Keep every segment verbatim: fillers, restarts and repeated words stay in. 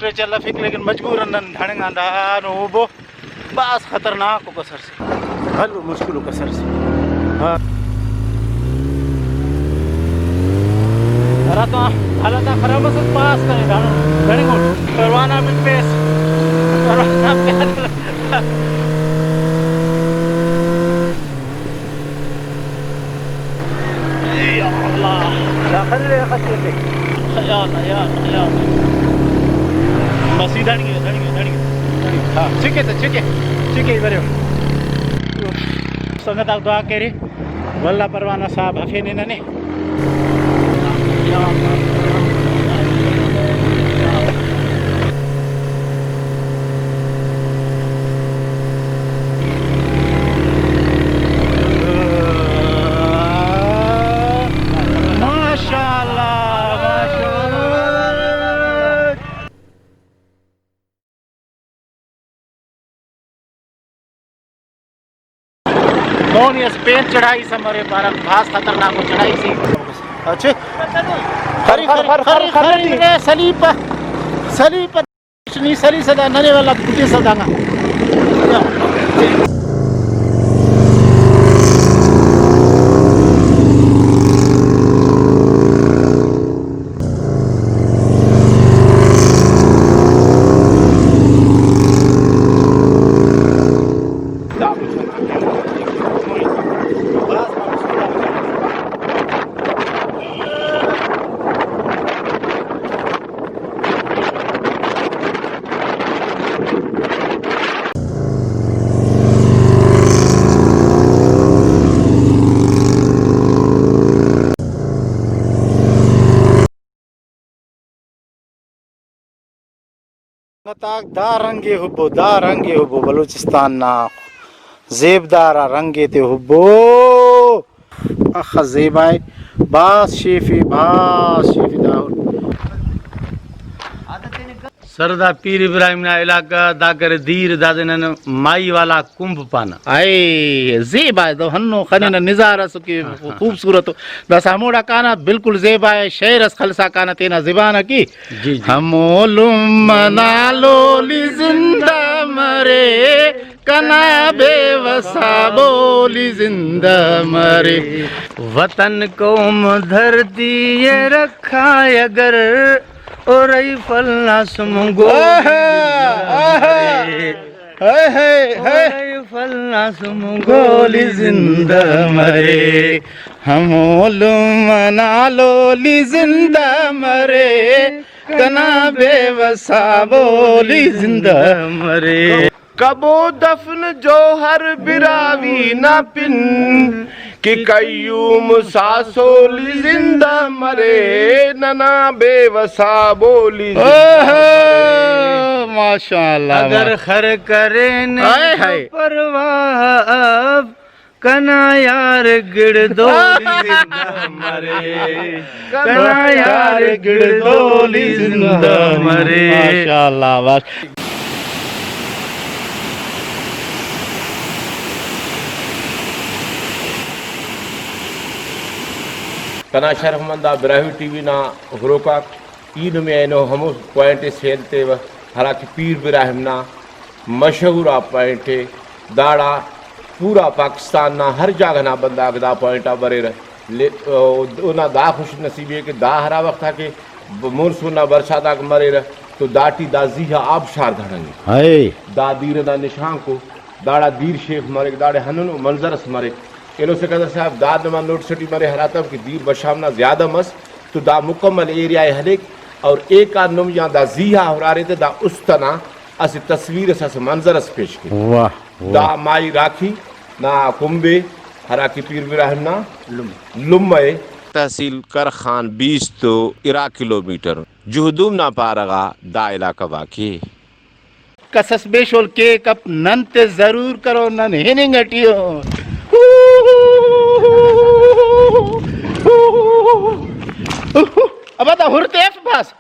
پیچ الفک، لیکن مجبوراً نن دھڑنگ آن دا نو اوبو۔ بھاز خطرناک و کسر سے، بھلو مشکل و کسر سے۔ ہاں۔ ہراتم حالت آک خراب اس، پاس کرے دانا دھڑنگ اٹ۔ پروانہ بن پیس، پروانہ پیادل۔ یا اللہ۔ یا اللہ، یا اللہ، یا اللہ۔ بس، ای دھڑنگ ءِ، دھڑنگ ءِ، دھڑنگ ءِ، دھڑنگ ءِ۔ ہاں، چکے تہ، چکے، چکے بریو۔ سنگت آک دعا کیرے، واللہ پروانہ صاحب ہفینے ننے۔ ماشاءاللہ، ماشاءاللہ۔ مونی اس پین چڑھائی سمرے پارہ، بھاز خطرناک و چڑھائی سے۔ اچھا۔ خری، خری، خری، خری، خری، خری۔ سلیپ، سلیپ۔ نی سلیسہ دا ننے والا بوٹی سدانا۔ سنگتاک، دا رنگ ءِ ہبو، دا رنگ ءِ ہبو، بلوچستان نا زیبدار آ رنگ ءِ تے ہبو۔ اخہ زیبا ءِ، بھاز شیف ءِ، بھاز شیف ءِ داہر۔ سر، دا پیر ابراہیم نا علاقہ، دا کرے دیر، دادے نن مائی والا کنب پانہ۔ اے زیبا ءِ، دا ہنو خننہ نظارہ اسو کہ خوبصورت ءُ۔ داسہ ہموڑا کانہ، بالکل زیبا ءِ، شعر اس خلسا کانہ تینا زبان ءَ کہ۔ جی، جی۔ ہمو لمہ نا لولی زندہ مرے، کنا بے وسا بولی زندہ مرے۔ وطن قوم دھرتی یہ رکھا اگر، او رائفل نا سم گولی آہا، زندہ آہا۔ مرے۔ ہائے، ہائے، ہائے۔ او رائفل نا سم گولی زندہ مرے۔ ہمو لمہ نا لولی زندہ مرے، کنا بے وسا بولی زندہ مرے۔ کبو دفن جوہر براہوئی نا پن، کہ قیوم ساسولی زندہ مرے، ننا بے وسا بولی زندہ مرے۔ اوہو، ماشاءاللہ، اگر ماشاءاللہ۔ خر کرینے ہائے، ہائے۔ پرواہ اف، کنا یار گڑدولی زندہ مرے، کنا یار گڑدولی زندہ مرے۔ ماشاءاللہ، ماش-، کنا شرفمند آ براہوئی ٹی وی نا ہروک آک، ای نمے اینو ہمو پوائنٹ اس ہیل تیوہ، ہراکہ پیر براہیم نا مشہور آ پوائنٹ ءِ۔ داڑا پورا پاکستان نا ہر جاگہ نا بندغ دا پوائنٹ آ بریرہ۔ لے-، او-، اونا دا خوش نصیبی ءِ کہ دا ہرا وخت آ کہ ب-، مونسون نا برسات آک مریرہ تو داٹی دا زیہا آبشار دھڑنگک۔ ہائے۔ دا دیر ئنا نشانکو، داڑا دیر شیف مریک، داڑے ہندنو منظر اس مریک۔ ایلو سکندر صاحب، دا نما نوٹس ٹی مرے ہراتم کہ دیر بشام نا زیادہ مس تو دا مکمل ایریا ءِ ہلیک اور ایکان نم یا دا زیہا ہرارے تہ دا است ئنا اسہ تصویر اس، اسہ منظر اس پیش کیک۔ واہ، واہ۔ دا مائی راکھی نا کنب ءِ، ہراکہ پیر براہیم نا لمہ ءِ۔ تحصیل کرخان بیست و ارا کلومیٹر جہدوم نا پارہ غا دا علاقہ واقع ءِ۔ کس اس بے شول کیک اپ، نن تے ضرور کرو، نن ہننگ ٹی اُن۔ ابا دا ہر تے اف بس۔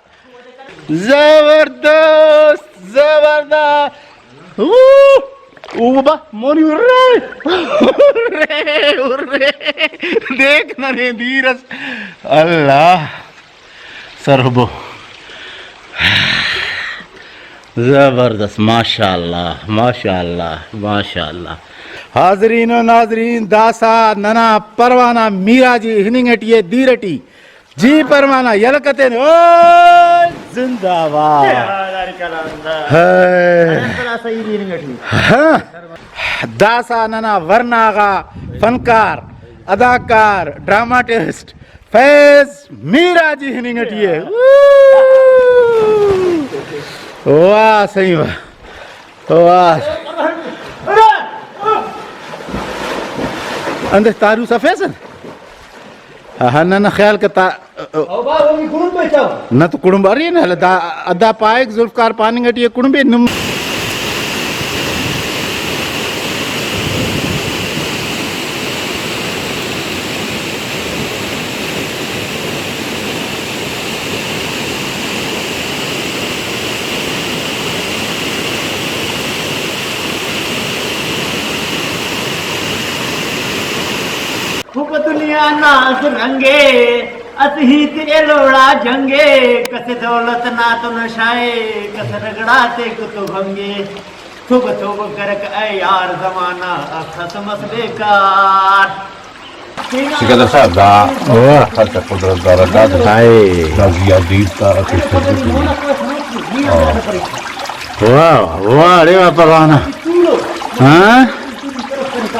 زبردست، زبردست۔ اوہ، اوہ با، مونی ارے۔ ارے، ارے۔ دیکھ ننے دیر اس۔ اللہ۔ سرہبو۔ زبردست، ماشاءاللہ، ماشاءاللہ، ماشاءاللہ۔ حاضرین و ناظرین، داسا ننا پروانہ میرا جی ہننگ ٹی ءِ، دیر ٹی۔ جی پروانہ، یلہ کتین۔ اوئے، زندہ باد۔ ہائے۔ ہاں۔ داسا ننا ورنا غا فنکار، اداکار، ڈرامہ ٹسٹ، فیض میرا جی ہننگ ٹی ءِ۔ واہ سائیں واہ۔ واہ۔ اندے تارو سفیس؟ ہاں، نہ، نہ، خیال کتا۔ نہ تو کڑمب ارے نا، دا، دا پائک ذوالفقار پاننگ ٹی ءِ کڑمبے نم۔ خوب دنیا نا اس رنگے، اس ہیت ایلوڑا جنگے، کس دولت نا تو نشائے، کس رگڑا تے کتو بھنگے۔ توبہ توبہ کرک اے یار زمانہ، اخس مس بیکار۔ سکندر صاحب، دا واہ۔ خلق قدرت دا رد دا۔ ہائے۔ دا زیادی تا اخی سر۔ واہ، واہ، اڑے واہ پروانہ۔ ہاں؟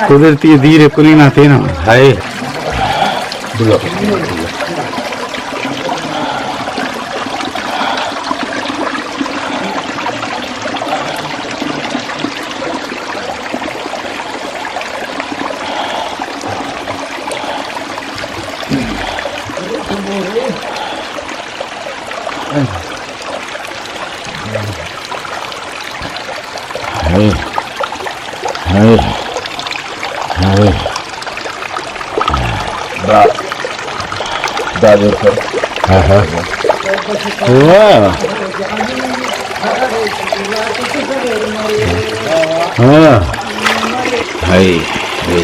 قدرتی دیر کننگ نا تینا۔ ہائے۔ ہائے، ہائے، ہائے۔ دا، دا دیکھو۔ ہاں، ہاں۔ واہ۔ ہاں۔ ہائے، ہائے۔